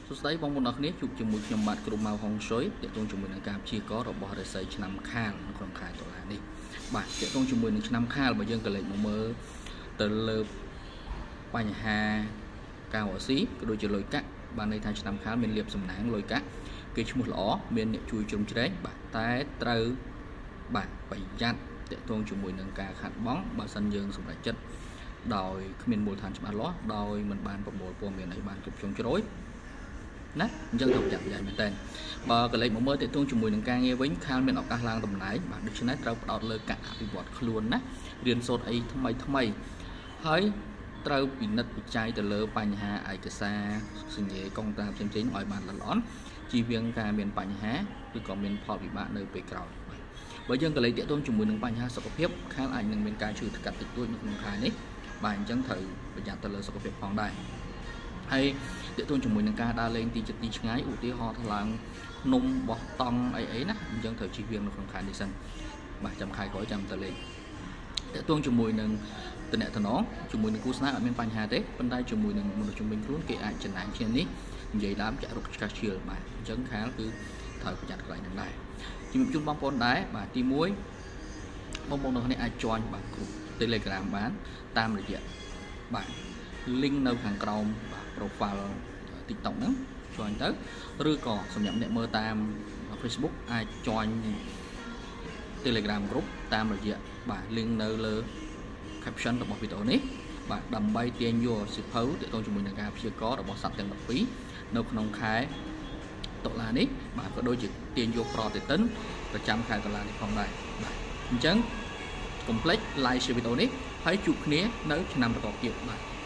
សួស្តីបងប្អូនអរគ្នាជួបជាមួយខ្ញុំបាទគ្រូម៉ៅហុងស៊ុយទាក់ទងជាមួយនឹងការព្យាករណ៍របស់រាសីឆ្នាំខាលនៅក្នុងខែតុលានេះបាទទាក់ទងជាមួយនឹងឆ្នាំខាលបើយើងក៏លេចមកមើលទៅលើបញ្ហាការរកស៊ីក៏ដូចជាលុយកាក់បានន័យថាឆ្នាំខាលមានលៀបសំណាងលុយកាក់គេឈ្មោះល្អមានអ្នកជួយជ្រោមជ្រែងបាទតែត្រូវបាទប្រយ័ត្នទាក់ទងជាមួយនឹងការខាត់បងបើសិនយើងសម្រេចចិត្តដោយគ្មានមូលដ្ឋានច្បាស់លាស់ដោយមិនបានប្រមូលព័ត៌មានឲ្យបានគ្រប់ជ្រុងជ្រោយណាអញ្ចឹងត្រូវប្រយ័ត្នប្រយែងមែនតើបើកលេចមកមើលទាក់ទងជាមួយនឹងការងារវិញខាលមានឱកាសឡើងតំណែងបាទដូច្នេះត្រូវផ្ដោតលើការអភិវឌ្ឍខ្លួនណារៀនសូត្រអីថ្មីថ្មីហើយត្រូវពិនិត្យវិจัยទៅលើបញ្ហាឯកសារសញ្ញាកុងត្រាផ្សេងៗឲ្យបានល្អិតល្អន់ជៀសវាងការមានបញ្ហាឬក៏មានផលវិបាកនៅពេលក្រោយបាទបើយើងកលេចទាក់ទងជាមួយនឹងបញ្ហាសុខភាពខាលអាចនឹងមានការឈឺថ្កាត់តិចតួចនៅក្នុងខែនេះបាទអញ្ចឹងត្រូវប្រយ័ត្នទៅលើសុខភាពផងដែរហើយទាក់ទងជាមួយនឹងការដើរលេងទីជិតទីឆ្ងាយឧទាហរណ៍ថាឡើងភ្នំបោះតង់អីអីណាអញ្ចឹងត្រូវជៀសវាងនៅក្នុងខែនេះសិនបាទចាំខែក្រោយចាំទៅលេងទាក់ទងជាមួយនឹងតំណតំណងជាមួយនឹងគូស្នេហ៍អត់មានបញ្ហាទេប៉ុន្តែជាមួយនឹងមនុស្សជំនាញខ្លួនគេអាចចំណែនជាងនេះនិយាយដើមចាក់រុកឆ្កាស់ឈៀលបាទអញ្ចឹងខាលគឺត្រូវប្រយ័ត្នកន្លែងហ្នឹងដែរជំរាបជូនបងប្អូនដែរបាទទី1បងប្អូនទាំងគ្នាអាច join បាទក្រុម Telegram បានតាមរយៈបាទ link នៅខាងក្រោមបាទ profile TikTok ហ្នឹង join ទៅឬក៏សម្រាប់អ្នកមើលតាម Facebook អាច join Telegram group តាមរយៈបាទ link នៅលើ caption របស់វីដេអូនេះបាទដើម្បីទាញយកសិភៅទាក់ទងជាមួយនឹងការព្យាករណ៍របស់សត្វទាំង12នៅក្នុងខែតុលានេះបាទក៏ដូចជាទាញយកប្រតិទិនប្រចាំខែតុលានេះផងដែរបាទអញ្ចឹងកុំភ្លេច like share វីដេអូនេះហើយជួបគ្នានៅឆ្នាំបន្តទៀតបាទ។